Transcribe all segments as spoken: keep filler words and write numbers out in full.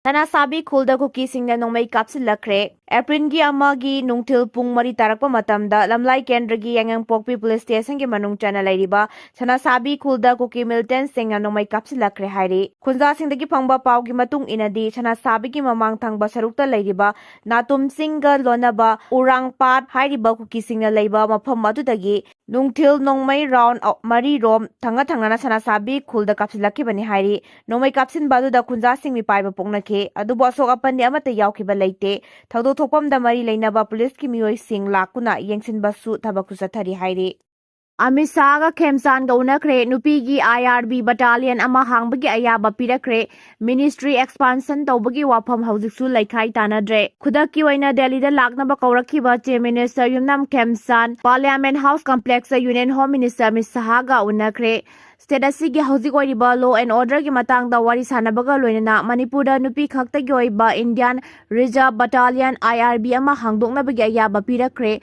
ꯁꯅꯥꯁꯥꯕꯤ ꯈꯨꯜꯗ ꯀꯨꯀꯤꯁꯤꯡꯅ ꯅꯣꯡꯃꯩ ꯀꯥꯞꯁꯤꯜꯂꯛꯈ꯭ꯔꯦ꯫ ꯑꯦꯄ꯭ꯔꯤꯜꯒꯤ ꯑꯃꯒꯤ ꯅꯨꯡꯊꯤꯜ ꯄꯨꯡ ꯃꯔꯤ ꯇꯥꯔꯛꯄ ꯃꯇꯝꯗ ꯂꯝꯂꯥꯏ ꯀꯦꯟꯗ꯭ꯔꯒꯤ ꯌꯥꯏꯉꯪꯄꯣꯛꯄꯤ ꯄꯨꯂꯤꯁ ꯁ꯭ꯇꯦꯁꯟꯒꯤ ꯃꯅꯨꯡ ꯆꯟꯅ ꯂꯩꯔꯤꯕ ꯁꯅꯥꯁꯥꯕꯤ ꯈꯨꯜꯗ ꯀꯨꯀꯤ ꯃꯤꯂꯤꯇꯦꯟꯠꯁꯤꯡꯅ ꯅꯣꯡꯃꯩ ꯀꯥꯞꯁꯤꯜꯂꯛꯈ꯭ꯔꯦ ꯍꯥꯏꯔꯤ꯫ ꯈꯨꯟꯖꯥꯁꯤꯡꯗꯒꯤ ꯐꯪꯕ ꯄꯥꯎꯒꯤ ꯃꯇꯨꯡ ꯏꯟꯅꯗꯤ, ꯁꯅꯥꯁꯥꯕꯤꯒꯤ ꯃꯃꯥꯡ ꯊꯪꯕ ꯁꯔꯨꯛꯇ ꯂꯩꯔꯤꯕ ꯅꯥꯇꯨꯝꯁꯤꯡꯒ ꯂꯣꯟꯅꯕ ꯎꯔꯥꯡꯄꯥꯠ ꯍꯥꯏꯔꯤꯕ ꯀꯨꯀꯤꯁꯤꯡꯅ ꯂꯩꯕ ꯃꯐꯝ ꯑꯗꯨꯗꯒꯤ ꯅꯨꯡꯊꯤꯜ ꯅꯣꯡꯃꯩ ꯔꯥꯎꯟ ꯃꯔꯤ ꯔꯣꯝ ꯊꯪꯅ ꯊꯪꯅꯅ ꯁꯅꯥꯁꯥꯕꯤ ꯈꯨꯜꯗ ꯀꯥꯞꯁꯤꯜꯂꯛꯈꯤꯕꯅꯤ ꯍꯥꯏꯔꯤ꯫ ꯅꯣꯡꯃꯩ ꯀꯥꯞꯁꯤꯟꯕ ꯑꯗꯨꯗ ꯈꯨꯟꯖꯥꯁꯤꯡ ꯃꯤꯄꯥꯏꯕ ꯄꯣꯛꯅꯈꯤ, ꯑꯗꯨꯕꯨ ꯑꯁꯣꯛ ꯑꯄꯟꯗꯤ ꯑꯃꯠꯇ ꯌꯥꯎꯈꯤꯕ ꯂꯩꯇꯦ꯫ ꯊꯧꯗꯣꯛ ꯊꯣꯛꯐꯝꯗ ꯃꯔꯤ ꯂꯩꯅꯕ ꯄꯨꯂꯤꯁꯀꯤ ꯃꯤꯑꯣꯏꯁꯤꯡ ꯂꯥꯛꯇꯨꯅ ꯌꯦꯡꯁꯤꯟꯕꯁꯨ ꯊꯕꯛꯁꯨ ꯆꯠꯊꯔꯤ ꯍꯥꯏꯔꯤ꯫ ꯑꯃꯤꯠ ꯁꯥꯍꯒ ꯈꯦꯝꯆꯥꯟꯒ ꯎꯅꯈ꯭ꯔꯦ꯫ ꯅꯨꯄꯤꯒꯤ IRB battalion ꯑꯃ ꯍꯥꯡꯕꯒꯤ ꯑꯌꯥꯕ ꯄꯤꯔꯛꯈ꯭ꯔꯦ꯫ Ministry expansion ꯇꯧꯕꯒꯤ ꯋꯥꯐꯝ ꯍꯧꯖꯤꯛꯁꯨ ꯂꯩꯈꯥꯏ ꯇꯥꯅꯗ꯭ꯔꯦ꯫ ꯈꯨꯗꯛꯀꯤ ꯑꯣꯏꯅ ꯗꯦꯜꯂꯤꯗ ꯂꯥꯛꯅꯕ ꯀꯧꯔꯛꯈꯤꯕ Chief Minister ꯌꯨꯝꯅꯥꯝ ꯈꯦꯝꯆꯥꯟ Parliament House Complex ꯇ Union Home Minister Amit ꯁꯥꯍꯒ ꯎꯅꯈ꯭ꯔꯦ꯫ State ꯑꯁꯤꯒꯤ ꯍꯧꯖꯤꯛ ꯑꯣꯏꯔꯤꯕ law and order ꯒꯤ ꯃꯇꯥꯡꯗ ꯋꯥꯔꯤ ꯁꯥꯟꯅꯕꯒ ꯂꯣꯏꯅꯅ ꯃꯅꯤꯄꯨꯔꯗ ꯅꯨꯄꯤ ꯈꯛꯇꯒꯤ ꯑꯣꯏꯕ Indian Reserve Battalion, IRB ꯑꯃ ꯍꯥꯡꯗꯣꯛꯅꯕꯒꯤ ꯑꯌꯥꯕ ꯄꯤꯔꯛꯈ꯭ꯔꯦ꯫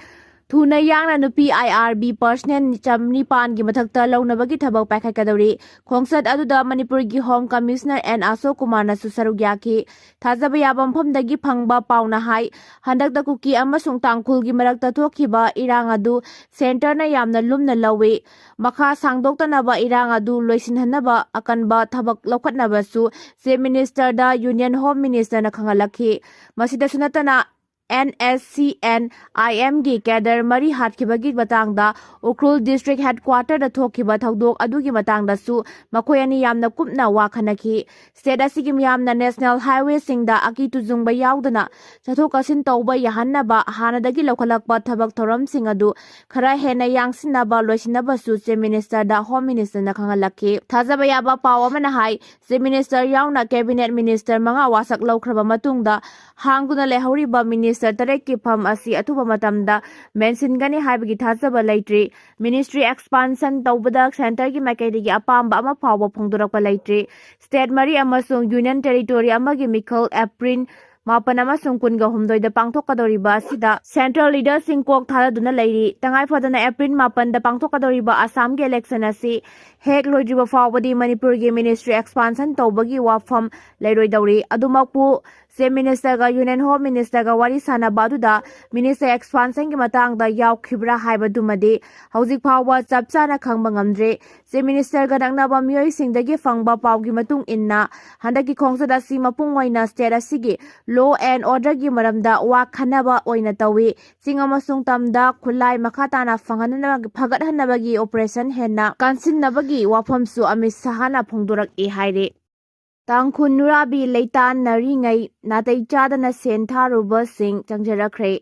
ꯊꯨꯅ ꯌꯥꯡꯅ ꯅꯨꯄꯤ IRB personnel ꯆꯥꯝꯅꯤꯄꯥꯟꯒꯤ ꯃꯊꯛꯇ ꯂꯧꯅꯕꯒꯤ ꯊꯕꯛ ꯄꯥꯏꯈꯠꯀꯗꯧꯔꯤ꯫ ꯈꯣꯡꯆꯠ ꯑꯗꯨꯗ ꯃꯅꯤꯄꯨꯔꯒꯤ Home Commissioner ꯑꯦꯟ ꯑꯁꯣꯛ ꯀꯨꯃꯥꯔꯅꯁꯨ ꯁꯔꯨꯛ ꯌꯥꯈꯤ꯫ ꯊꯥꯖꯕ ꯌꯥꯕ ꯃꯐꯝꯗꯒꯤ ꯐꯪꯕ ꯄꯥꯎꯅ ꯍꯥꯏ, ꯍꯟꯗꯛꯇ ꯀꯨꯀꯤ ꯑꯃꯁꯨꯡ ꯇꯥꯡꯈꯨꯜꯒꯤ ꯃꯔꯛꯇ ꯊꯣꯛꯈꯤꯕ ꯏꯔꯥꯡ ꯑꯗꯨ centre ꯅ ꯌꯥꯝꯅ ꯂꯨꯝꯅ ꯂꯧꯏ꯫ ꯃꯈꯥ ꯁꯥꯡꯗꯣꯛꯇꯅꯕ ꯏꯔꯥꯡ ꯑꯗꯨ ꯂꯣꯏꯁꯤꯟꯍꯟꯅꯕ ꯑꯀꯟꯕ ꯊꯕꯛ ꯂꯧꯈꯠꯅꯕꯁꯨ Chief Minister ꯗ Union Home Minister ꯅ ꯈꯪꯍꯜꯂꯛꯈꯤ꯫ ꯃꯁꯤꯗꯁꯨ ꯅꯠꯇꯅ, NSCN-IM ꯒꯤ cadre ꯃꯔꯤ ꯍꯥꯠꯈꯤꯕꯒꯤ ꯃꯇꯥꯡꯗ ꯎꯈ꯭ꯔꯨꯜ District Headquarter ꯗ ꯊꯣꯛꯈꯤꯕ ꯊꯧꯗꯣꯛ ꯑꯗꯨꯒꯤ ꯃꯇꯥꯡꯗꯁꯨ ꯃꯈꯣꯏ ꯑꯅꯤ ꯌꯥꯝꯅ ꯀꯨꯞꯅ ꯋꯥ ꯈꯟꯅꯈꯤ꯫ State ꯑꯁꯤꯒꯤ ꯃꯤꯌꯥꯝꯅ national highway ꯁꯤꯡꯗ ꯑꯀꯤ ꯇꯨꯖꯨꯡꯕ ꯌꯥꯎꯗꯅ ꯆꯠꯊꯣꯛ ꯆꯠꯁꯤꯟ ꯇꯧꯕ ꯌꯥꯍꯟꯅꯕ ꯍꯥꯟꯅꯗꯒꯤ ꯂꯧꯈꯠꯂꯛꯄ ꯊꯕꯛ ꯊꯧꯔꯝꯁꯤꯡ ꯑꯗꯨ ꯈꯔ ꯍꯦꯟꯅ ꯌꯥꯡꯁꯤꯟꯅꯕ ꯂꯣꯏꯁꯤꯟꯅꯕꯁꯨ Chief Minister ꯗ Home Minister ꯅ ꯈꯪꯍꯜꯂꯛꯈꯤ꯫ ꯊꯥꯖꯕ ꯌꯥꯕ ꯄꯥꯎ ꯑꯃꯅ ꯍꯥꯏ, Chief Minister ꯌꯥꯎꯅ Cabinet Minister ꯃꯉꯥ ꯋꯥꯁꯛ ꯂꯧꯈ꯭ꯔꯕ ꯃꯇꯨꯡꯗ, ꯍꯥꯡꯗꯨꯅ ꯂꯩꯍꯧꯔꯤꯕ Minister ꯇꯔꯦꯠꯀꯤ ꯐꯝ ꯑꯁꯤ ꯑꯊꯨꯕ ꯃꯇꯝꯗ ꯃꯦꯟꯁꯤꯟꯒꯅꯤ ꯍꯥꯏꯕꯒꯤ ꯊꯥꯖꯕ ꯂꯩꯇ꯭ꯔꯤ꯫ Ministry expansion ꯇꯧꯕꯗ centre ꯒꯤ ꯃꯥꯏꯀꯩꯗꯒꯤ ꯑꯄꯥꯝꯕ ꯑꯃ ꯐꯥꯎꯕ ꯐꯣꯡꯗꯣꯔꯛꯄ ꯂꯩꯇ꯭ꯔꯤ꯫ State ꯃꯔꯤ ꯑꯃꯁꯨꯡ Union Territory ꯑꯃꯒꯤ ꯃꯤꯈꯜ ꯑꯦꯄ꯭ꯔꯤꯜ ꯃꯥꯄꯟ ꯑꯃꯁꯨꯡ ꯀꯨꯟꯒ ꯍꯨꯝꯗꯣꯏꯗ ꯄꯥꯡꯊꯣꯛꯀꯗꯧꯔꯤꯕ ꯑꯁꯤꯗ central leaderꯁꯤꯡ ꯀꯣꯛ ꯊꯥꯗꯗꯨꯅ ꯂꯩꯔꯤ꯫ ꯇꯉꯥꯏ ꯐꯗꯅ April ꯃꯥꯄꯟꯗ ꯄꯥꯡꯊꯣꯛꯀꯗꯧꯔꯤꯕ ꯑꯁꯥꯝꯒꯤ election ꯑꯁꯤ ꯍꯦꯛ ꯂꯣꯏꯗ꯭ꯔꯤꯕ ꯐꯥꯎꯕꯗꯤ ꯃꯅꯤꯄꯨꯔꯒꯤ ministry expansion ꯇꯧꯕꯒꯤ ꯋꯥꯐꯝ ꯂꯩꯔꯣꯏꯗꯧꯔꯤ꯫ ꯑꯗꯨꯃꯛꯄꯨ Chief Ministerꯒ Union Home Ministerꯒ ꯋꯥꯔꯤ ꯁꯥꯟꯅꯕ ꯑꯗꯨꯗ ministry expansionꯒꯤ ꯃꯇꯥꯡꯗ ꯌꯥꯎꯈꯤꯕ꯭ꯔꯥ ꯍꯥꯏꯕꯗꯨꯃꯗꯤ ꯍꯧꯖꯤꯛ ꯐꯥꯎꯕ ꯆꯞ ꯆꯥꯅ ꯈꯪꯕ ꯉꯝꯗ꯭ꯔꯤ꯫ Chief Ministerꯒ ꯅꯛꯅꯕ ꯃꯤꯑꯣꯏꯁꯤꯡꯗꯒꯤ ꯐꯪꯕ ꯄꯥꯎꯒꯤ ꯃꯇꯨꯡ ꯏꯟꯅ, ꯍꯟꯗꯛꯀꯤ ꯈꯣꯡꯆꯠ ꯑꯁꯤ ꯃꯄꯨꯡ ꯑꯣꯏꯅ state ꯑꯁꯤꯒꯤ law and orderꯒꯤ ꯃꯔꯝꯗ ꯋꯥ ꯈꯟꯅꯕ ꯑꯣꯏꯅ ꯇꯧꯏ꯫ ꯆꯤꯡ ꯑꯃꯁꯨꯡ ꯇꯝꯗ ꯈꯨꯠꯂꯥꯏ ꯃꯈꯥ ꯇꯥꯅ ꯐꯪꯍꯟꯅ-, ꯐꯒꯠꯍꯟꯅꯕꯒꯤ operation ꯍꯦꯟꯅ ꯀꯟꯁꯤꯟꯅꯕꯒꯤ ꯋꯥꯐꯝꯁꯨ ꯑꯃꯤꯠ ꯁꯍꯥꯅ ꯐꯣꯡꯗꯣꯔꯛꯏ ꯍꯥꯏꯔꯤ꯫ ꯇꯥꯡꯈꯨꯜ ꯅꯨꯔꯥꯕꯤ ꯂꯩꯇꯥꯟꯅꯔꯤꯉꯩ ꯅꯥꯇꯩ ꯆꯥꯗꯅ ꯁꯦꯟ ꯊꯥꯔꯨꯕꯁꯤꯡ ꯆꯪꯖꯔꯛꯈ꯭ꯔꯦ꯫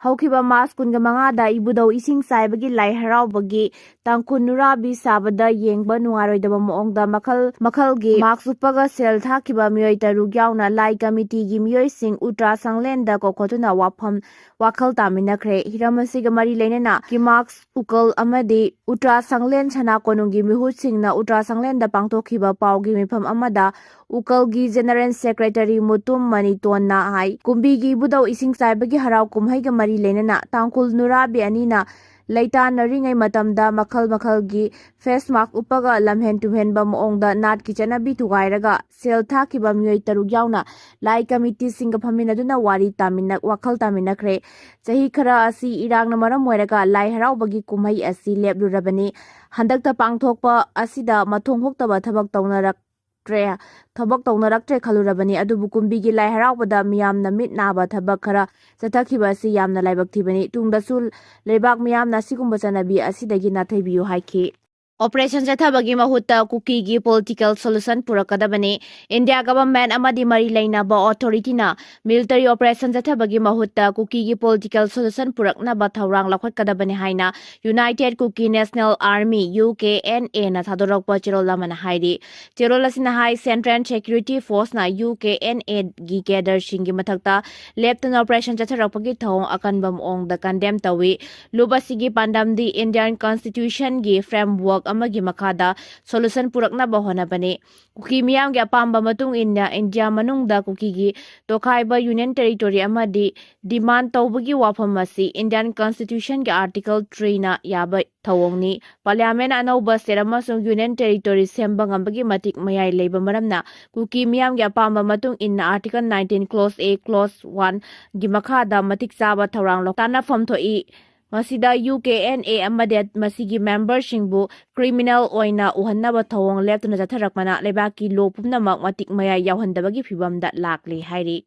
ꯍꯧꯈꯤꯕ March ꯀꯨꯟꯃꯉꯥꯗ ꯏꯕꯨꯙꯧ ꯏꯁꯤꯡ ꯆꯥꯏꯕꯒꯤ ꯂꯥꯏ ꯍꯔꯥꯎꯕꯒꯤ ꯇꯥꯡꯈꯨꯜ ꯅꯨꯔꯥꯕꯤ ꯁꯥꯕꯗ ꯌꯦꯡꯕ ꯅꯨꯡꯉꯥꯏꯔꯣꯏꯗꯕ ꯃꯑꯣꯡꯗ ꯃꯈꯜ ꯃꯈꯜꯒꯤ mask ꯎꯞꯄꯒ ꯁꯦꯜ ꯊꯥꯈꯤꯕ ꯃꯤꯑꯣꯏ ꯇꯔꯨꯛ ꯌꯥꯎꯅ ꯂꯥꯏ committeeꯒꯤ ꯃꯤꯑꯣꯏꯁꯤꯡ ꯎꯇ꯭ꯔꯥ ꯁꯪꯂꯦꯟꯗ ꯀꯧꯈꯠꯇꯨꯅ ꯋꯥꯐꯝ ꯋꯥꯈꯜ ꯇꯥꯃꯤꯟꯅꯈ꯭ꯔꯦ꯫ ꯍꯤꯔꯝ ꯑꯁꯤꯒ ꯃꯔꯤ ꯂꯩꯅꯅ ꯀꯤꯃꯥꯛꯁ ꯎꯀꯜ ꯑꯃꯗꯤ ꯎꯇ꯭ꯔꯥ ꯁꯪꯂꯦꯟ ꯁꯅꯥ ꯀꯣꯅꯨꯡꯒꯤ ꯃꯤꯍꯨꯠꯁꯤꯡꯅ ꯎꯇ꯭ꯔꯥ ꯁꯪꯂꯦꯟꯗ ꯄꯥꯡꯊꯣꯛꯈꯤꯕ ꯄꯥꯎꯒꯤ ꯃꯤꯐꯝ ꯑꯃꯗ ꯎꯀꯜꯒꯤ General Secretary ꯃꯨꯇꯨꯝ ꯃꯅꯤꯇꯣꯟꯅ ꯍꯥꯏ, ꯀꯨꯝꯕꯤꯒꯤ ꯏꯕꯨꯙꯧ ꯏꯁꯤꯡ ꯆꯥꯏꯕꯒꯤ ꯍꯔꯥꯎ ꯀꯨꯝꯍꯩꯒ ꯃꯔꯤ ꯂꯩꯅꯅ ꯇꯥꯡꯈꯨꯜ ꯅꯨꯔꯥꯕꯤ ꯑꯅꯤꯅ ꯂꯩꯇꯥꯟꯅꯔꯤꯉꯩ ꯃꯇꯝꯗ ꯃꯈꯜ ꯃꯈꯜꯒꯤ face mask ꯎꯞꯄꯒ ꯂꯝꯍꯦꯟ ꯇꯨꯝꯍꯦꯟꯕ ꯃꯑꯣꯡꯗ ꯅꯥꯠꯀꯤ ꯆꯠꯅꯕꯤ ꯊꯨꯒꯥꯏꯔꯒ ꯁꯦꯜ ꯊꯥꯈꯤꯕ ꯃꯤꯑꯣꯏ ꯇꯔꯨꯛ ꯌꯥꯎꯅ ꯂꯥꯏ committeeꯁꯤꯡꯒ ꯐꯝꯃꯤꯟꯅꯗꯨꯅ ꯋꯥꯔꯤ ꯇꯥꯃꯤꯟꯅ-, ꯋꯥꯈꯜ ꯇꯥꯃꯤꯟꯅꯈ꯭ꯔꯦ꯫ ꯆꯍꯤ ꯈꯔ ꯑꯁꯤ ꯏꯔꯥꯡꯅ ꯃꯔꯝ ꯑꯣꯏꯔꯒ ꯂꯥꯏ ꯍꯔꯥꯎꯕꯒꯤ ꯀꯨꯝꯍꯩ ꯑꯁꯤ ꯂꯦꯞꯂꯨꯔꯕꯅꯤ꯫ ꯍꯟꯗꯛꯇ ꯄꯥꯡꯊꯣꯛꯄ ꯑꯁꯤꯗ ꯃꯊꯣꯡ ꯍꯨꯛꯇꯕ ꯊꯕꯛ ꯇꯧꯅꯔꯛꯇ꯭ꯔꯦ, ꯊꯕꯛ ꯇꯧꯅꯔꯛꯇ꯭ꯔꯦ ꯈꯜꯂꯨꯔꯕꯅꯤ꯫ ꯑꯗꯨꯕꯨ ꯀꯨꯝꯕꯤꯒꯤ ꯂꯥꯏ ꯍꯔꯥꯎꯕꯗ ꯃꯤꯌꯥꯝꯅ ꯃꯤꯠ ꯅꯥꯕ ꯊꯕꯛ ꯈꯔ ꯆꯠꯊꯈꯤꯕ ꯑꯁꯤ ꯌꯥꯝꯅ ꯂꯥꯏꯕꯛ ꯊꯤꯕꯅꯤ꯫ ꯇꯨꯡꯗꯁꯨ ꯂꯩꯕꯥꯛ ꯃꯤꯌꯥꯝꯅ ꯑꯁꯤꯒꯨꯝꯕ ꯆꯠꯅꯕꯤ ꯑꯁꯤꯗꯒꯤ ꯅꯥꯊꯩꯕꯤꯌꯨ ꯍꯥꯏꯈꯤ꯫ Operation ꯆꯠꯊꯕꯒꯤ ꯃꯍꯨꯠꯇ ꯀꯨꯀꯤꯒꯤ political solution ꯄꯨꯔꯛꯀꯗꯕꯅꯤ꯫ India government ꯑꯃꯗꯤ ꯃꯔꯤ ꯂꯩꯅꯕ authorityꯅ military operation ꯆꯠꯊꯕꯒꯤ ꯃꯍꯨꯠꯇ ꯀꯨꯀꯤꯒꯤ political solution ꯄꯨꯔꯛꯅꯕ ꯊꯧꯔꯥꯡ ꯂꯧꯈꯠꯀꯗꯕꯅꯤ ꯍꯥꯏꯅ United Kuki National Army, UKNAꯅ ꯊꯥꯗꯣꯔꯛꯄ ꯆꯦꯔꯣꯜ ꯑꯃꯅ ꯍꯥꯏꯔꯤ꯫ ꯆꯦꯔꯣꯜ ꯑꯁꯤꯅ ꯍꯥꯏ, Central Security Forceꯅ UKNAꯒꯤ cadreꯁꯤꯡꯒꯤ ꯃꯊꯛꯇ ꯂꯦꯞꯇꯅ operation ꯆꯠꯊꯔꯛꯄꯒꯤ ꯊꯧꯑꯣꯡ ꯑꯀꯟꯕ ꯃꯑꯣꯡꯗ condemn ꯇꯧꯏ꯫ ꯂꯨꯞ ꯑꯁꯤꯒꯤ ꯄꯥꯟꯗꯝꯗꯤ Indian Constitutionꯒꯤ framework ꯑꯃꯒꯤ ꯃꯈꯥꯗ solution ꯄꯨꯔꯛꯅꯕ ꯍꯣꯠꯅꯕꯅꯤ꯫ ꯀꯨꯀꯤ ꯃꯤꯌꯥꯝꯒꯤ ꯑꯄꯥꯝꯕ ꯃꯇꯨꯡ ꯏꯟꯅ ꯏꯟꯗꯤꯌꯥ ꯃꯅꯨꯡꯗ ꯀꯨꯀꯤꯒꯤ ꯇꯣꯈꯥꯏꯕ Union Territory ꯑꯃꯗꯤ demand ꯇꯧꯕꯒꯤ ꯋꯥꯐꯝ ꯑꯁꯤ Indian Constitution ꯒꯤ Article three ꯅ ꯌꯥꯕ ꯊꯧꯑꯣꯡꯅꯤ꯫ Parliament ꯑꯅꯧꯕ state ꯑꯃꯁꯨꯡ Union Territory ꯁꯦꯝꯕ ꯉꯝꯕꯒꯤ ꯃꯇꯤꯛ ꯃꯌꯥꯏ ꯂꯩꯕ ꯃꯔꯝꯅ ꯀꯨꯀꯤ ꯃꯤꯌꯥꯝꯒꯤ ꯑꯄꯥꯝꯕ ꯃꯇꯨꯡ ꯏꯟꯅ Article nineteen Clause A Clause one ꯒꯤ ꯃꯈꯥꯗ ꯃꯇꯤꯛ ꯆꯥꯕ ꯊꯧꯔꯥꯡ ꯂꯧ-, ꯇꯥꯟꯅꯐꯝ ꯊꯣꯛꯏ꯫ ꯃꯁꯤꯗ U K N A ꯑꯃꯗꯤ ꯃꯁꯤꯒꯤ memberꯁꯤꯡꯕꯨ criminal ꯑꯣꯏꯅ ꯎꯍꯟꯅꯕ ꯊꯧꯑꯣꯡ ꯂꯦꯞꯇꯅ ꯆꯠꯊꯔꯛꯄꯅ ꯂꯩꯕꯥꯛꯀꯤ law ꯄꯨꯝꯅꯃꯛ ꯃꯇꯤꯛ ꯃꯌꯥꯏ ꯌꯥꯎꯍꯟꯗꯕꯒꯤ ꯐꯤꯚꯝꯗ ꯂꯥꯛꯂꯤ ꯍꯥꯏꯔꯤ꯫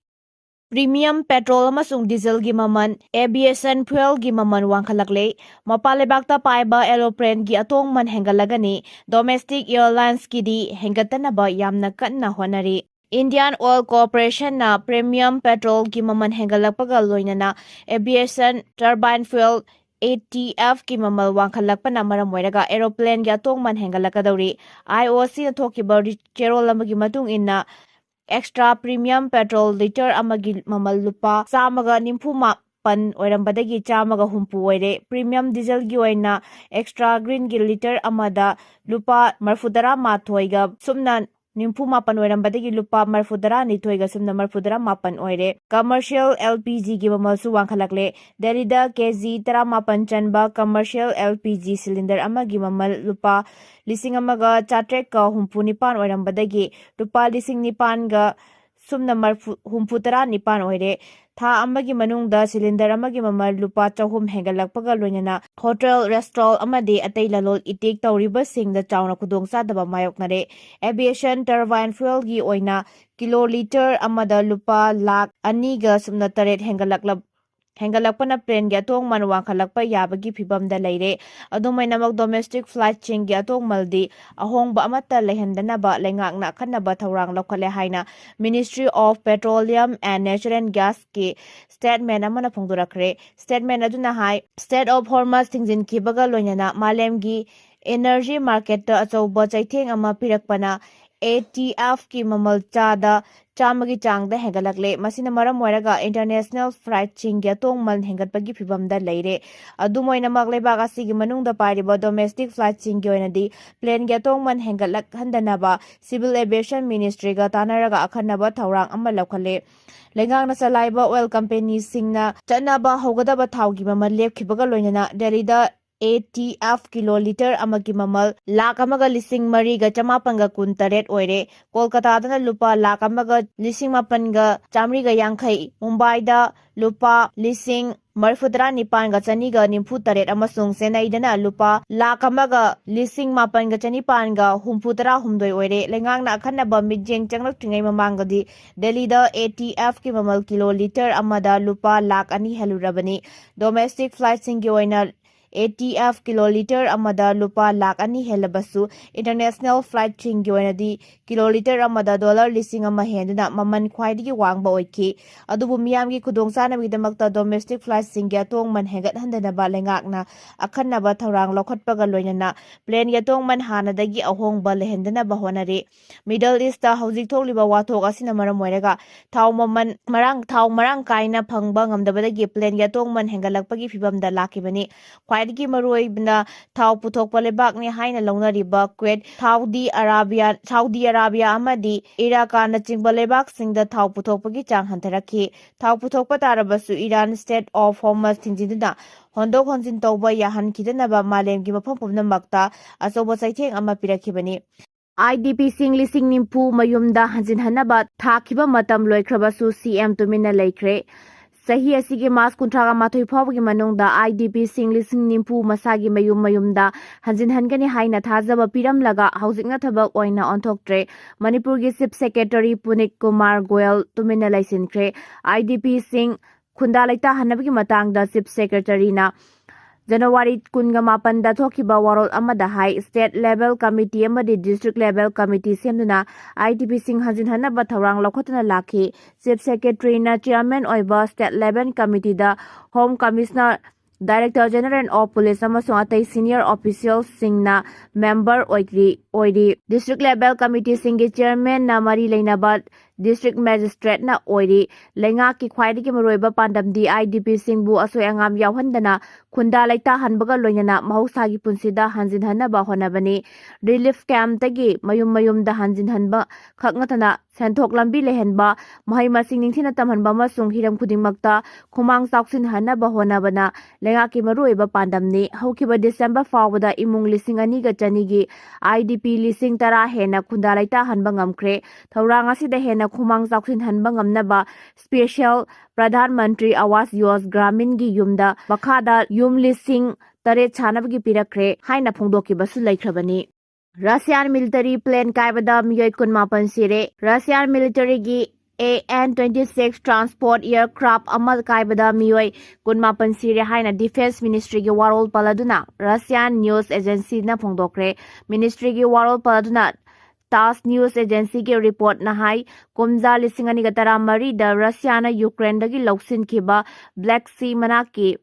Premium petrol ꯑꯃꯁꯨꯡ dieselꯒꯤ ꯃꯃꯜ, aviation fuelꯒꯤ ꯃꯃꯜ ꯋꯥꯡꯈꯠꯂꯛꯂꯦ꯫ ꯃꯄꯥꯟ ꯂꯩꯕꯥꯛꯇ ꯄꯥꯏꯕ aeroplaneꯒꯤ ꯑꯇꯣꯡꯃꯟ ꯍꯦꯟꯒꯠꯂꯒꯅꯤ꯫ Domestic airlinesꯀꯤꯗꯤ ꯍꯦꯟꯒꯠꯇꯅꯕ ꯌꯥꯝꯅ ꯀꯟꯅ ꯍꯣꯠꯅꯔꯤ꯫ Indian Oil Corporationꯅ premium petrolꯒꯤ ꯃꯃꯜ ꯍꯦꯟꯒꯠꯂꯛꯄꯒ ꯂꯣꯏꯅꯅ aviation turbine fuel, A T Fꯀꯤ ꯃꯃꯜ ꯋꯥꯡꯈꯠꯂꯛꯄꯅ ꯃꯔꯝ ꯑꯣꯏꯔꯒ aeroplaneꯒꯤ ꯑꯇꯣꯡꯃꯟ ꯍꯦꯟꯒꯠꯂꯛꯀꯗꯧꯔꯤ꯫ IOCꯅ ꯊꯣꯛꯈꯤꯕ ꯔꯤ-, ꯆꯦꯔꯣꯜ ꯑꯃꯒꯤ ꯃꯇꯨꯡ ꯏꯟꯅ, extra premium petrol litre ꯑꯃꯒꯤ ꯃꯃꯜ ꯂꯨꯄꯥ ꯆꯥꯝꯃꯒ ꯅꯤꯐꯨ ꯃꯥꯄꯟ ꯑꯣꯏꯔꯝꯕꯗꯒꯤ ꯆꯥꯝꯃꯒ ꯍꯨꯝꯐꯨ ꯑꯣꯏꯔꯦ꯫ Premium dieselꯒꯤ ꯑꯣꯏꯅ extra greenꯒꯤ litre ꯑꯃꯗ ꯂꯨꯄꯥ ꯃꯔꯤꯐꯨꯇꯔꯥ ꯃꯥꯊꯣꯏꯒ ꯁꯨꯞꯅ ꯅꯤꯐꯨ ꯃꯥꯄꯟ ꯑꯣꯏꯔꯝꯕꯗꯒꯤ ꯂꯨꯄꯥ ꯃꯔꯤꯐꯨꯇꯔꯥ ꯅꯤꯊꯣꯏꯒ ꯁꯨꯞꯅ ꯃꯔꯤꯐꯨꯇꯔꯥ ꯃꯥꯄꯟ ꯑꯣꯏꯔꯦ꯫ Commercial L P Gꯒꯤ ꯃꯃꯜꯁꯨ ꯋꯥꯡꯈꯠꯂꯛꯂꯦ꯫ ꯗꯦꯜꯂꯤꯗ K G ꯇꯔꯥꯃꯥꯄꯟ ꯆꯟꯕ commercial L P G cylinder ꯑꯃꯒꯤ ꯃꯃꯜ ꯂꯨꯄꯥ ꯂꯤꯁꯤꯡ ꯑꯃꯒ ꯆꯥꯇ꯭ꯔꯦꯠꯀ ꯍꯨꯝꯐꯨ ꯅꯤꯄꯥꯟ ꯑꯣꯏꯔꯝꯕꯗꯒꯤ ꯂꯨꯄꯥ ꯂꯤꯁꯤꯡ ꯅꯤꯄꯥꯟꯒ ꯁꯨꯞꯅ ꯃꯔꯤꯐꯨ, ꯍꯨꯝꯐꯨꯇꯔꯥ ꯅꯤꯄꯥꯟ ꯑꯣꯏꯔꯦ꯫ ꯊꯥ ꯑꯃꯒꯤ ꯃꯅꯨꯡꯗ cylinder ꯑꯃꯒꯤ ꯃꯃꯜ ꯂꯨꯄꯥ ꯆꯍꯨꯝ ꯍꯦꯟꯒꯠꯂꯛꯄꯒ ꯂꯣꯏꯅꯅ hotel, restaurant ꯑꯃꯗꯤ ꯑꯇꯩ ꯂꯂꯣꯜ ꯏꯇꯤꯛ ꯇꯧꯔꯤꯕꯁꯤꯡꯗ ꯆꯥꯎꯅ ꯈꯨꯗꯣꯡꯆꯥꯗꯕ ꯃꯥꯌꯣꯛꯅꯔꯦ꯫ Aviation turbine fuelꯒꯤ ꯑꯣꯏꯅ ꯀꯤꯂꯣ ꯂꯤꯇꯔ ꯑꯃꯗ ꯂꯨꯄꯥ ꯂꯥꯈ ꯑꯅꯤꯒ ꯁꯨꯞꯅ ꯇꯔꯦꯠ ꯍꯦꯟꯒꯠꯂꯛꯂꯕ ꯍꯦꯟꯒꯠꯂꯛꯄꯅ planeꯒꯤ ꯑꯇꯣꯡꯃꯟ ꯋꯥꯡꯈꯠꯂꯛꯄ ꯌꯥꯕꯒꯤ ꯐꯤꯚꯝꯗ ꯂꯩꯔꯦ꯫ ꯑꯗꯨꯝ ꯑꯣꯏꯅꯃꯛ, domestic flightꯁꯤꯡꯒꯤ ꯑꯇꯣꯡꯃꯜꯗꯤ ꯑꯍꯣꯡꯕ ꯑꯃꯠꯇ ꯂꯩꯍꯟꯗꯅꯕ ꯂꯩꯉꯥꯛꯅ ꯑꯈꯟꯅꯕ ꯊꯧꯔꯥꯡ ꯂꯧꯈꯠꯂꯦ ꯍꯥꯏꯅ Ministry of Petroleum and Natural Gasꯀꯤ statement ꯑꯃꯅ ꯐꯣꯡꯗꯣꯔꯛꯈ꯭ꯔꯦ꯫ Statement ꯑꯗꯨꯅ ꯍꯥꯏ, Strait of Hormuz ꯊꯤꯡꯖꯤꯟꯈꯤꯕꯒ ꯂꯣꯏꯅꯅ ꯃꯥꯂꯦꯝꯒꯤ energy marketꯇ ꯑꯆꯧꯕ ꯆꯩꯊꯦꯡ ꯑꯃ ꯄꯤꯔꯛꯄꯅ ATF ꯀꯤ ꯃꯃꯜ ꯆꯥꯗ ꯆꯥꯝꯃꯒꯤ ꯆꯥꯡꯗ ꯍꯦꯟꯒꯠꯂꯛꯂꯦ꯫ ꯃꯁꯤꯅ ꯃꯔꯝ ꯑꯣꯏꯔꯒ international flight ꯁꯤꯡꯒꯤ ꯑꯇꯣꯡꯃꯟ ꯍꯦꯟꯒꯠꯄꯒꯤ ꯐꯤꯚꯝꯗ ꯂꯩꯔꯦ꯫ ꯑꯗꯨꯝ ꯑꯣꯏꯅꯃꯛ, ꯂꯩꯕꯥꯛ ꯑꯁꯤꯒꯤ ꯃꯅꯨꯡꯗ ꯄꯥꯏꯔꯤꯕ domestic flight ꯁꯤꯡꯒꯤ ꯑꯣꯏꯅꯗꯤ plane ꯒꯤ ꯑꯇꯣꯡꯃꯟ ꯍꯦꯟꯒꯠꯂꯛꯍꯟꯗꯅꯕ Civil Aviation Ministry ꯒ ꯇꯥꯟꯅꯔꯒ ꯑꯈꯟꯅꯕ ꯊꯧꯔꯥꯡ ꯑꯃ ꯂꯧꯈꯠꯂꯦ꯫ ꯂꯩꯉꯥꯛꯅ ꯆꯂꯥꯏꯕ oil company ꯁꯤꯡꯅ ꯆꯠꯅꯕ ꯍꯧꯒꯗꯕ ꯊꯥꯎꯒꯤ ꯃꯃꯜ ꯂꯦꯞꯈꯤꯕꯒ ꯂꯣꯏꯅꯅ ꯗꯦꯜꯂꯤꯗ ATF ꯀꯤꯂꯣ ꯂꯤꯇꯔ ꯑꯃꯒꯤ ꯃꯃꯜ ꯂꯥꯈ ꯑꯃꯒ ꯂꯤꯁꯤꯡ ꯃꯔꯤꯒ ꯆꯃꯥꯄꯟꯒ ꯀꯨꯟ ꯇꯔꯦꯠ ꯑꯣꯏꯔꯦ꯫ ꯀꯣꯜꯀꯇꯥꯗꯅ ꯂꯨꯄꯥ ꯂꯥꯈ ꯑꯃꯒ ꯂꯤꯁꯤꯡ ꯃꯥꯄꯟꯒ ꯆꯥꯃꯔꯤꯒ ꯌꯥꯡꯈꯩ, ꯃꯨꯝꯕꯥꯏꯗ ꯂꯨꯄꯥ ꯂꯤꯁꯤꯡ ꯃꯔꯤꯐꯨ ꯇꯔꯥ ꯅꯤꯄꯥꯟꯒ ꯆꯅꯤꯒ ꯅꯤꯐꯨ ꯇꯔꯦꯠ ꯑꯃꯁꯨꯡ ꯆꯦꯟꯅꯩꯗꯅ ꯂꯨꯄꯥ ꯂꯥꯈ ꯑꯃꯒ ꯂꯤꯁꯤꯡ ꯃꯥꯄꯟꯒ ꯆꯅꯤꯄꯥꯟꯒ ꯍꯨꯝꯐꯨ ꯇꯔꯥ ꯍꯨꯝꯗꯣꯏ ꯑꯣꯏꯔꯦ꯫ ꯂꯩꯉꯥꯛꯅ ꯑꯈꯟꯅꯕ ꯃꯤꯠꯌꯦꯡ ꯆꯪꯂꯛꯇ꯭ꯔꯤꯉꯩ ꯃꯃꯥꯡꯗꯗꯤ ꯗꯦꯜꯂꯤꯗ ATF ꯀꯤ ꯃꯃꯜ ꯀꯤꯂꯣ ꯂꯤꯇꯔ ꯑꯃꯗ ꯂꯨꯄꯥ ꯂꯥꯈ ꯑꯅꯤ ꯍꯦꯜꯂꯨꯔꯕꯅꯤ꯫ Domestic flight ꯁꯤꯡꯒꯤ ꯑꯣꯏꯅ ATF ꯀꯤꯂꯣ ꯂꯤꯇꯔ ꯑꯃꯗ ꯂꯨꯄꯥ ꯂꯥꯈ ꯑꯅꯤ ꯍꯦꯜꯂꯕꯁꯨ, international flight ꯁꯤꯡꯒꯤ ꯑꯣꯏꯅꯗꯤ ꯀꯤꯂꯣ ꯂꯤꯇꯔ ꯑꯃꯗ ꯗꯣꯂꯔ ꯂꯤꯁꯤꯡ ꯑꯃ ꯍꯦꯟꯗꯨꯅ ꯃꯃꯜ ꯈ꯭ꯋꯥꯏꯗꯒꯤ ꯋꯥꯡꯕ ꯑꯣꯏꯈꯤ꯫ ꯑꯗꯨꯕꯨ ꯃꯤꯌꯥꯝꯒꯤ ꯈꯨꯗꯣꯡꯆꯥꯅꯕꯒꯤꯗꯃꯛꯇ domestic flight ꯁꯤꯡꯒꯤ ꯑꯇꯣꯡꯃꯟ ꯍꯦꯟꯒꯠꯍꯟꯗꯅꯕ ꯂꯩꯉꯥꯛꯅ ꯑꯈꯟꯅꯕ ꯊꯧꯔꯥꯡ ꯂꯧꯈꯠꯄꯒ ꯂꯣꯏꯅꯅ plane ꯒꯤ ꯑꯇꯣꯡꯃꯟ ꯍꯥꯟꯅꯗꯒꯤ ꯑꯍꯣꯡꯕ ꯂꯩꯍꯟꯗꯅꯕ ꯍꯣꯠꯅꯔꯤ꯫ Middle East ꯇ ꯍꯧꯖꯤꯛ ꯊꯣꯛꯂꯤꯕ ꯋꯥꯊꯣꯛ ꯑꯁꯤꯅ ꯃꯔꯝ ꯑꯣꯏꯔꯒ ꯊꯥꯎ ꯃꯃꯜ ꯃꯔꯥꯡ, ꯊꯥꯎ ꯃꯔꯥꯡ ꯀꯥꯏꯅ ꯐꯪꯕ ꯉꯝꯗꯕꯗꯒꯤ plane ꯒꯤ ꯑꯇꯣꯡꯃꯟ ꯍꯦꯟꯒꯠꯂꯛꯄꯒꯤ ꯐꯤꯚꯝꯗ ꯂꯥꯛꯈꯤꯕꯅꯤ꯫ ꯈ꯭ꯋꯥꯏꯗꯒꯤ ꯃꯔꯨꯑꯣꯏꯕꯅ ꯊꯥꯎ ꯄꯨꯊꯣꯛꯄ ꯂꯩꯕꯥꯛꯅꯤ ꯍꯥꯏꯅ ꯂꯧꯅꯔꯤꯕ ꯀꯨꯋꯦꯠ, ꯁꯥꯎꯗꯤ ꯑꯔꯥꯕꯤꯌꯥ, ꯁꯥꯎꯗꯤ ꯑꯔꯥꯕꯤꯌꯥ ꯑꯃꯗꯤ ꯏꯔꯥꯛꯅꯆꯤꯡꯕ ꯂꯩꯕꯥꯛꯁꯤꯡꯗ ꯊꯥꯎ ꯄꯨꯊꯣꯛꯄꯒꯤ ꯆꯥꯡ ꯍꯟꯊꯔꯛꯈꯤ꯫ ꯊꯥꯎ ꯄꯨꯊꯣꯛꯄ ꯇꯥꯔꯕꯁꯨ ꯏꯔꯥꯟ Strait of Hormuz ꯊꯤꯡꯖꯤꯟꯗꯨꯅ ꯍꯣꯟꯗꯣꯛ ꯍꯣꯟꯖꯤꯟ ꯇꯧꯕ ꯌꯥꯍꯟꯈꯤꯗꯅꯕ ꯃꯥꯂꯦꯝꯒꯤ ꯃꯐꯝ ꯄꯨꯝꯅꯃꯛꯇ ꯑꯆꯧꯕ ꯆꯩꯊꯦꯡ ꯑꯃ ꯄꯤꯔꯛꯈꯤꯕꯅꯤ꯫ IDP ꯁꯤꯡ ꯂꯤꯁꯤꯡ ꯅꯤꯐꯨ ꯃꯌꯨꯝꯗ ꯍꯟꯖꯤꯟꯍꯟꯅꯕ ꯊꯥꯈꯤꯕ ꯃꯇꯝ ꯂꯣꯏꯈ꯭ꯔꯕꯁꯨ CM ꯇꯨꯃꯤꯟꯅ ꯂꯩꯈ꯭ꯔꯦ꯫ ꯆꯍꯤ ꯑꯁꯤꯒꯤ ꯃꯥꯔꯆ ꯀꯨꯟꯊ꯭ꯔꯥ ꯃꯥꯊꯣꯏ ꯐꯥꯎꯕꯒꯤ ꯃꯅꯨꯡꯗ IDP ꯁꯤꯡ ꯂꯤꯁꯤꯡ ꯅꯤꯐꯨ ꯃꯁꯥꯒꯤ ꯃꯌꯨꯝ ꯃꯌꯨꯝꯗ ꯍꯟꯖꯤꯟꯍꯟꯒꯅꯤ ꯍꯥꯏꯅ ꯊꯥꯖꯕ ꯄꯤꯔꯝꯂꯒ ꯍꯧꯖꯤꯛꯅ ꯊꯕꯛ ꯑꯣꯏꯅ ꯑꯣꯟꯊꯣꯛꯇ꯭ꯔꯦ꯫ ꯃꯅꯤꯄꯨꯔꯒꯤ Chief Secretary ꯄꯨꯅꯤꯠ ꯀꯨꯃꯥꯔ ꯒꯣꯌꯜ ꯇꯨꯃꯤꯟꯅ ꯂꯩꯁꯤꯟꯈ꯭ꯔꯦ꯫ IDP ꯁꯤꯡ ꯈꯨꯟꯗꯥ ꯂꯩꯇꯥꯍꯟꯅꯕꯒꯤ ꯃꯇꯥꯡꯗ Chief Secretary ꯅ ꯖꯅꯋꯥꯔꯤ ꯀꯨꯟꯒ ꯃꯥꯄꯟꯗ ꯊꯣꯛꯈꯤꯕ ꯋꯥꯔꯣꯜ ꯑꯃꯗ ꯍꯥꯏ, state level committee ꯑꯃꯗꯤ district level committee ꯁꯦꯝꯗꯨꯅ IDP ꯁꯤꯡ ꯍꯟꯖꯤꯟꯍꯟꯅꯕ ꯊꯧꯔꯥꯡ ꯂꯧꯈꯠꯇꯨꯅ ꯂꯥꯛꯈꯤ꯫ Chief Secretary ꯅ chairman ꯑꯣꯏꯕ state level committee the Home Commissioner Director General of Police ꯑꯃꯁꯨꯡ ꯑꯇꯩ senior officialꯁꯤꯡꯅ member ꯑꯣꯏꯔꯤ, ꯑꯣꯏꯔꯤ꯫ District level committeeꯁꯤꯡꯒꯤ chairmanꯅ ꯃꯔꯤ ꯂꯩꯅꯕ district magistrateꯅ ꯑꯣꯏꯔꯤ꯫ ꯂꯩꯉꯥꯛꯀꯤ ꯈ꯭ꯋꯥꯏꯗꯒꯤ ꯃꯔꯨꯑꯣꯏꯕ ꯄꯥꯟꯗꯝꯗꯤ IDPꯁꯤꯡꯕꯨ ꯑꯁꯣꯏ ꯑꯉꯥꯝ ꯌꯥꯎꯍꯟꯗꯅ ꯈꯨꯟꯗꯥ ꯂꯩꯇꯥꯍꯟꯕꯒ ꯂꯣꯏꯅꯅ ꯃꯍꯧꯁꯥꯒꯤ ꯄꯨꯟꯁꯤꯗ ꯍꯟꯖꯤꯟꯍꯟꯅꯕ ꯍꯣꯠꯅꯕꯅꯤ꯫ Relief campꯇꯒꯤ ꯃꯌꯨꯝ ꯃꯌꯨꯝꯗ ꯍꯟꯖꯤꯟꯍꯟꯕ ꯈꯛ ꯅꯠꯇꯅ ꯁꯦꯟꯊꯣꯛ ꯂꯝꯕꯤ ꯂꯩꯍꯟꯕ, ꯃꯍꯩ ꯃꯁꯤꯡ ꯅꯤꯡꯊꯤꯅ ꯇꯝꯍꯟꯕ ꯑꯃꯁꯨꯡ ꯍꯤꯔꯝ ꯈꯨꯗꯤꯡꯃꯛꯇ ꯈꯨꯃꯥꯡ ꯆꯥꯎꯁꯤꯟꯍꯟꯅꯕ ꯍꯣꯠꯅꯕꯅ ꯂꯩꯉꯥꯛꯀꯤ ꯃꯔꯨꯑꯣꯏꯕ ꯄꯥꯟꯗꯝꯅꯤ꯫ ꯍꯧꯈꯤꯕ December ꯐꯥꯎꯕꯗ ꯏꯃꯨꯡ ꯂꯤꯁꯤꯡ ꯑꯅꯤꯒ ꯆꯅꯤꯒꯤ IDP ꯂꯤꯁꯤꯡ ꯇꯔꯥ ꯍꯦꯟꯅ ꯈꯨꯟꯗꯥ ꯂꯩꯇꯥꯍꯟꯕ ꯉꯝꯈ꯭ꯔꯦ꯫ ꯊꯧꯔꯥꯡ ꯑꯁꯤꯗ ꯍꯦꯟꯅ ꯈꯨꯃꯥꯡ ꯆꯥꯎꯁꯤꯟꯍꯟꯕ ꯉꯝꯅꯕ special Pradhan Mantri Awas Yojana Graminꯒꯤ ꯌꯨꯝꯗ ꯃꯈꯥꯗ ꯌꯨꯝ ꯂꯤꯁꯤꯡ ꯇꯔꯦꯠ ꯁꯥꯅꯕꯒꯤ ꯄꯤꯔꯛꯈ꯭ꯔꯦ ꯍꯥꯏꯅ ꯐꯣꯡꯗꯣꯛꯈꯤꯕꯁꯨ ꯂꯩꯈ꯭ꯔꯕꯅꯤ꯫ Russian military plane ꯀꯥꯏꯕꯗ ꯃꯤꯑꯣꯏ ꯀꯨꯟꯃꯥꯄꯟ ꯁꯤꯔꯦ꯫ Russian militaryꯒꯤ AN twenty six transport aircraft ꯑꯃ ꯀꯥꯏꯕꯗ ꯃꯤꯑꯣꯏ ꯀꯨꯟꯃꯥꯄꯟ ꯁꯤꯔꯦ ꯍꯥꯏꯅ Defense Ministryꯒꯤ ꯋꯥꯔꯣꯜ ꯄꯜꯂꯗꯨꯅ Russian news agencyꯅ ꯐꯣꯡꯗꯣꯛꯈ꯭ꯔꯦ꯫ Ministryꯒꯤ ꯋꯥꯔꯣꯜ ꯄꯜꯂꯗꯨꯅ TASS news agencyꯒꯤ reportꯅ ꯍꯥꯏ, ꯀꯨꯝꯖꯥ ꯂꯤꯁꯤꯡ ꯑꯅꯤꯒ ꯇꯔꯥꯃꯔꯤꯗ Russiaꯅ Ukraineꯗꯒꯤ ꯂꯧꯁꯤꯟꯈꯤꯕ Black Sea ꯃꯅꯥꯛꯀꯤ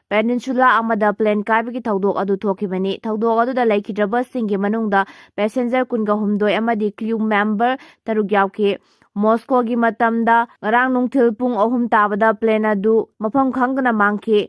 peninsula ꯑꯃꯗ plane ꯀꯥꯏꯕꯒꯤ ꯊꯧꯗꯣꯛ ꯑꯗꯨ ꯊꯣꯛꯈꯤꯕꯅꯤ꯫ ꯊꯧꯗꯣꯛ ꯑꯗꯨꯗ ꯂꯩꯈꯤꯗ꯭ꯔꯕꯁꯤꯡꯒꯤ ꯃꯅꯨꯡꯗ passenger ꯀꯨꯟꯒ ꯍꯨꯝꯗꯣꯏ ꯑꯃꯗꯤ crew member ꯇꯔꯨꯛ ꯌꯥꯎꯈꯤ꯫ Moscowꯒꯤ ꯃꯇꯝꯗ ꯉꯔꯥꯡ ꯅꯨꯡꯊꯤꯜ ꯄꯨꯡ ꯑꯍꯨꯝ ꯇꯥꯕꯗ plane ꯑꯗꯨ ꯃꯐꯝ ꯈꯪꯗꯅ ꯃꯥꯡꯈꯤ꯫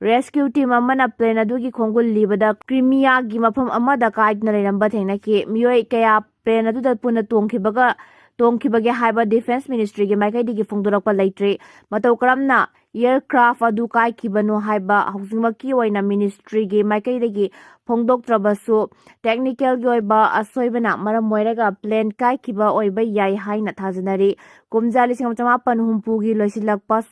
Rescue team ꯑꯃꯅ plane ꯑꯗꯨꯒꯤ ꯈꯣꯡꯒꯨꯜ ꯂꯤꯕꯗ Crimeaꯒꯤ ꯃꯐꯝ ꯑꯃꯗ ꯀꯥꯏꯗꯨꯅ ꯂꯩꯔꯝꯕ ꯊꯦꯡꯅꯈꯤ꯫ ꯃꯤꯑꯣꯏ ꯀꯌꯥ plane ꯑꯗꯨꯗ ꯄꯨꯟꯅ ꯇꯣꯡꯈꯤꯕꯒ, ꯇꯣꯡꯈꯤꯕꯒꯦ ꯍꯥꯏꯕ Defense Ministryꯒꯤ ꯃꯥꯏꯀꯩꯗꯒꯤ ꯐꯣꯡꯗꯣꯔꯛꯄ ꯂꯩꯇ꯭ꯔꯤ꯫ ꯃꯇꯧ ꯀꯔꯝꯅ aircraft ꯑꯗꯨ ꯀꯥꯏꯈꯤꯕꯅꯣ ꯍꯥꯏꯕ ꯍꯧꯖꯤꯛꯃꯛꯀꯤ ꯑꯣꯏꯅ Ministryꯒꯤ ꯃꯥꯏꯀꯩꯗꯒꯤ ꯐꯣꯡꯗꯣꯛꯇ꯭ꯔꯕꯁꯨ, technicalꯒꯤ ꯑꯣꯏꯕ ꯑꯁꯣꯏꯕꯅ ꯃꯔꯝ ꯑꯣꯏꯔꯒ plane ꯀꯥꯏꯈꯤꯕ ꯑꯣꯏꯕ ꯌꯥꯏ ꯍꯥꯏꯅ ꯊꯥꯖꯅꯔꯤ꯫ ꯀꯨꯝꯖꯥ ꯂꯤꯁꯤꯡ ꯑꯃ ꯆꯃꯥꯄꯟ ꯍꯨꯝꯐꯨꯒꯤ ꯂꯣꯏꯁꯤꯜꯂꯛꯄ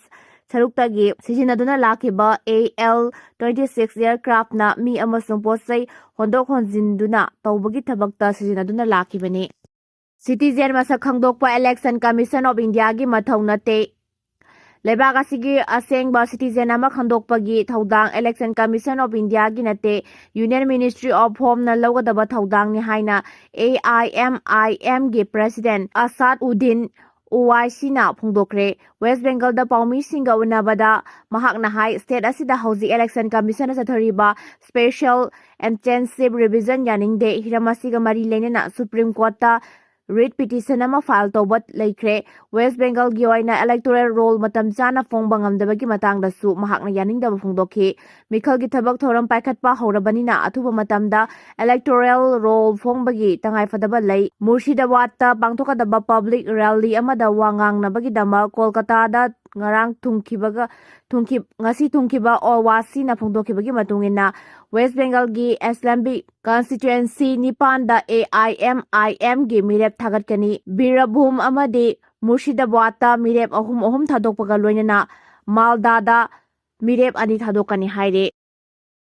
ꯁꯔꯨꯛꯇꯒꯤ ꯁꯤꯖꯤꯟꯅꯗꯨꯅ ꯂꯥꯛꯈꯤꯕ AN twenty six aircraftꯅ ꯃꯤ ꯑꯃꯁꯨꯡ ꯄꯣꯠꯆꯩ ꯍꯣꯟꯗꯣꯛ ꯍꯣꯟꯖꯤꯟꯗꯨꯅ ꯇꯧꯕꯒꯤ ꯊꯕꯛꯇ ꯁꯤꯖꯤꯟꯅꯗꯨꯅ ꯂꯥꯛꯈꯤꯕꯅꯤ꯫ Citizen ꯃꯁꯛ ꯈꯪꯗꯣꯛꯄ Election Commission of Indiaꯒꯤ ꯃꯊꯧ ꯅꯠꯇꯦ꯫ ꯂꯩꯕꯥꯛ ꯑꯁꯤꯒꯤ ꯑꯁꯦꯡꯕ citizen ꯑꯃ ꯈꯪꯗꯣꯛꯄꯒꯤ ꯊꯧꯗꯥꯡ Election Commission of Indiaꯒꯤ ꯅꯠꯇꯦ, Union Ministry of Homeꯅ ꯂꯧꯒꯗꯕ ꯊꯧꯗꯥꯡꯅꯤ ꯍꯥꯏꯅ AIMIMꯒꯤ President ꯑꯁꯥꯗ ꯎꯗꯤꯟ OIC ꯅ ꯐꯣꯡꯗꯣꯛꯈ꯭ꯔꯦ꯫ ꯋꯦꯁ ꯕꯦꯡꯒꯜꯗ ꯄꯥꯎꯃꯤꯁꯤꯡꯒ ꯎꯅꯕꯗ ꯃꯍꯥꯛꯅ ꯍꯥꯏ, state ꯑꯁꯤꯗ ꯍꯧꯖꯤꯛ election commission ꯅ ꯆꯠꯊꯔꯤꯕ special intensive revision ꯌꯥꯅꯤꯡꯗꯦ꯫ ꯍꯤꯔꯝ ꯑꯁꯤꯒ ꯃꯔꯤ ꯂꯩꯅꯅ Supreme Court ꯇ writ petition ꯑꯃ file ꯇꯧꯕ ꯂꯩꯈ꯭ꯔꯦ꯫ ꯋꯦꯁ ꯕꯦꯡꯒꯜꯒꯤ ꯑꯣꯏꯅ electoral roll ꯃꯇꯝ ꯆꯥꯅ ꯐꯣꯡꯕ ꯉꯝꯗꯕꯒꯤ ꯃꯇꯥꯡꯗꯁꯨ ꯃꯍꯥꯛꯅ ꯌꯥꯅꯤꯡꯗꯕ ꯐꯣꯡꯗꯣꯛꯈꯤ꯫ ꯃꯤꯈꯜꯒꯤ ꯊꯕꯛ ꯊꯧꯔꯝ ꯄꯥꯏꯈꯠꯄ ꯍꯧꯔꯕꯅꯤꯅ ꯑꯊꯨꯕ ꯃꯇꯝꯗ electoral roll ꯐꯣꯡꯕꯒꯤ ꯇꯉꯥꯏꯐꯗꯕ ꯂꯩ꯫ ꯃꯨꯔꯁꯤꯗꯥꯕꯥꯗꯇ ꯄꯥꯡꯊꯣꯛꯀꯗꯕ public rally ꯑꯃꯗ ꯋꯥ ꯉꯥꯡꯅꯕꯒꯤꯗꯃꯛ ꯀꯣꯜꯀꯇꯥꯗ ꯉꯔꯥꯡ ꯊꯨꯡꯈꯤꯕꯒ, ꯊꯨꯡꯈꯤ-, ꯉꯁꯤ ꯊꯨꯡꯈꯤꯕ OIC ꯅ ꯐꯣꯡꯗꯣꯛꯈꯤꯕꯒꯤ ꯃꯇꯨꯡ ꯏꯟꯅ, ꯋꯦꯁ ꯕꯦꯡꯒꯜꯒꯤ Assembly constituency ꯅꯤꯄꯥꯟꯗ AIMIM ꯒꯤ ꯃꯤꯔꯦꯞ ꯊꯥꯒꯠꯀꯅꯤ꯫ ꯕꯤꯔꯚꯨꯝ ꯑꯃꯗꯤ ꯃꯨꯔꯁꯤꯗꯥꯕꯥꯗꯇ ꯃꯤꯔꯦꯞ ꯑꯍꯨꯝ ꯑꯍꯨꯝ ꯊꯥꯗꯣꯛꯄꯒ ꯂꯣꯏꯅꯅ ꯃꯥꯜꯗꯥꯗ ꯃꯤꯔꯦꯞ ꯑꯅꯤ ꯊꯥꯗꯣꯛꯀꯅꯤ ꯍꯥꯏꯔꯦ꯫